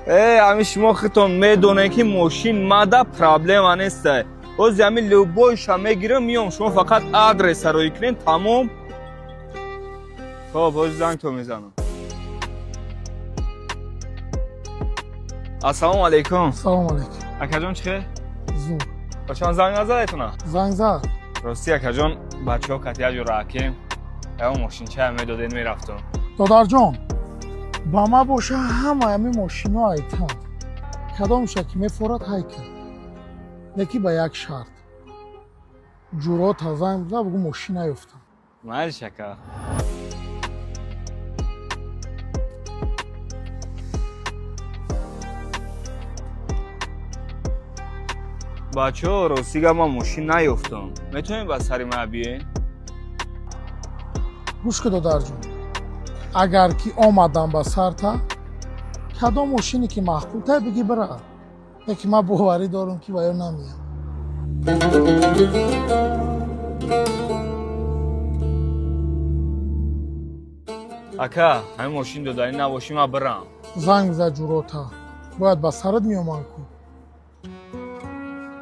Ами шумо худтон медонед, ки мошин мада проблема неста. Ози ами любойша мегирам, миём, шумо фақат адреса роӣ кунед, тамом. Хоб, ҳози зангто мезанам. Ассалому алайкум. Салом алейкум. Акаҷон, чӣ хел? Зур. Бачаон занг назадетона? Занг зад. Рости, акаҷон, бачаҳо кати як ҷо раакем, ягон мошинчая медодед, мерафтам. Додарҷон, ба ма боша, ҳама ҳами мошино айтан. Кадомша ки мефорад, ҳайка. Леки ба як шарт. Ҷурота занг биза, бугӯ мошин наёфтам. Майлиш, ака. Бачаҳо, рости гап, ман мошин наёфтам, метавонед ба сари ман биёед? Гӯш ку, додарҷон, агар ки омадам ба сарта, кадом мошине ки маъқултай, бигӣ, бира. Леки ман боварӣ дорам, ки ба ё намеям. Ака, ҳамин мошин доданӣ набошӣ, ман бирам. Занг биза ҷурота, бояд ба сарат меоманд ку.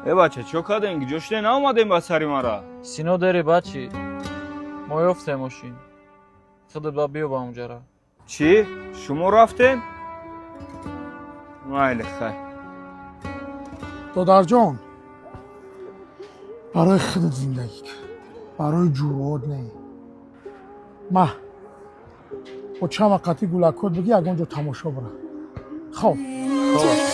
Э, бача, чо кардем, ҷо шуде наомадем ба сари мара? Сино дери, бачи, мо ёфтем мошин, худат ба биё ба онҷара. Чӣ, шумо рафтем? Майли, хай. Додарҷон, барои худат зиндагӣ кун, барои ҷурот не. Ма бо чанд вақати гулакот бигӣ, ягон ҷо тамошо бира. Хоб.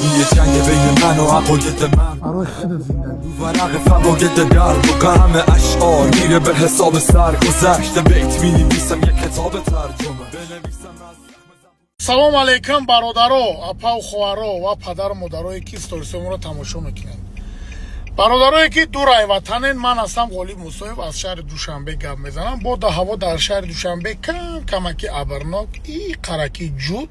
این یه جنگ بین من و عقاید من. Барои худат зиндагӣ. ورق فواید در و قلم اشعار میره به حساب سر گذشته. بیت می نویسم یه کتاب ترجمه بنویسم از Салом алейкум, бародаро, апаву хоҳаро ва падару модарое, ки сторисомонро тамошо мекунед, бародарое, ки дурай ватанен. Ман ҳастам Ғолиб Мусоев, аз шаҳри Душанбе гап мезанам. Бода ҳаво дар шаҳри Душанбе кам камаки абрнок и қараки ҷуд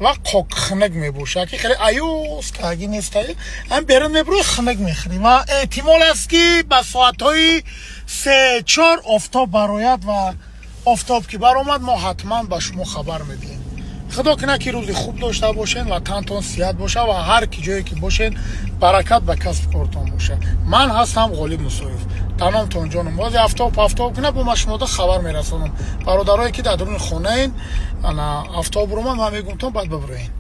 ва қокхинак мебошад, ки хеле аёз каги нестай. Ам берун мебурӯи, хинак мехӯрӣ ва эҳтимол аст, ки ба соатҳои 3-4 офтоб барояд ва офтоб ки баромад, мо ҳатман ба шумо хабар медиҳем. Худо кунад, ки рӯзи хуб дошта бошед ва тантон сиҳат бошад ва ҳар ки ҷое ки бошед, баракат ба касбу кортон бошад. Ман ҳастам Ғолиб Мусоев, таномтон ҷоном. Бози афтоб пафтоб кунад, бо ма шумода хабар мерасонам. Бародарое, ки дар дуруни хонаен, ана афтоб ромад, ман мегумтон, баъд бибироен.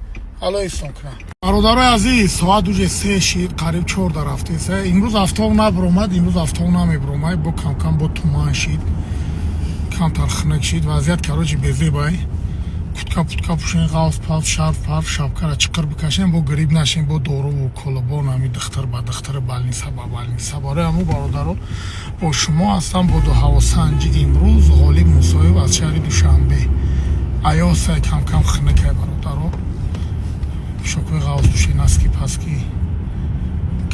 Алло ҳифзтон кунад. Бародарои азиз, соат уже 3 шид, қариб 4 да рафтеса. Имрӯз афтоб набиромад, имрӯз афтоб намебиромад, бо камкам бо туман шид, камтар хунак шид вазъият. Короче, безебай, кутка путка пӯшен, ғавз павз, шарф парф, шапкара чиқир бикашем, бо грипп нашем, бо доруву колобон, ҳами духтар ба духтари, больница ба больница. Барои ҳамун, бародаро, бо шумо ҳастам боду ҳавосанҷи имрӯз, Ғолиб Мусоев аз шаҳри Душанбе. Аёсай, камкам хунакай, бародаро. Пӯшокҳои ғавз пӯшен, носки паски,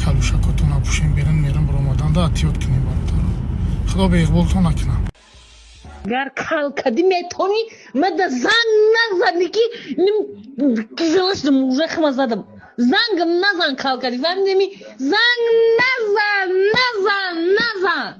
калушакотона пӯшен, берун мерун биромаданда эҳтиёт кунем, бародаро. Худо беиқболтон накунам. Гар калкади метони, мада занг назани, ки кизилашдим уже, хма задам. Зангам назан, калкади, фаҳмидеми? Занг назан, назан, назан.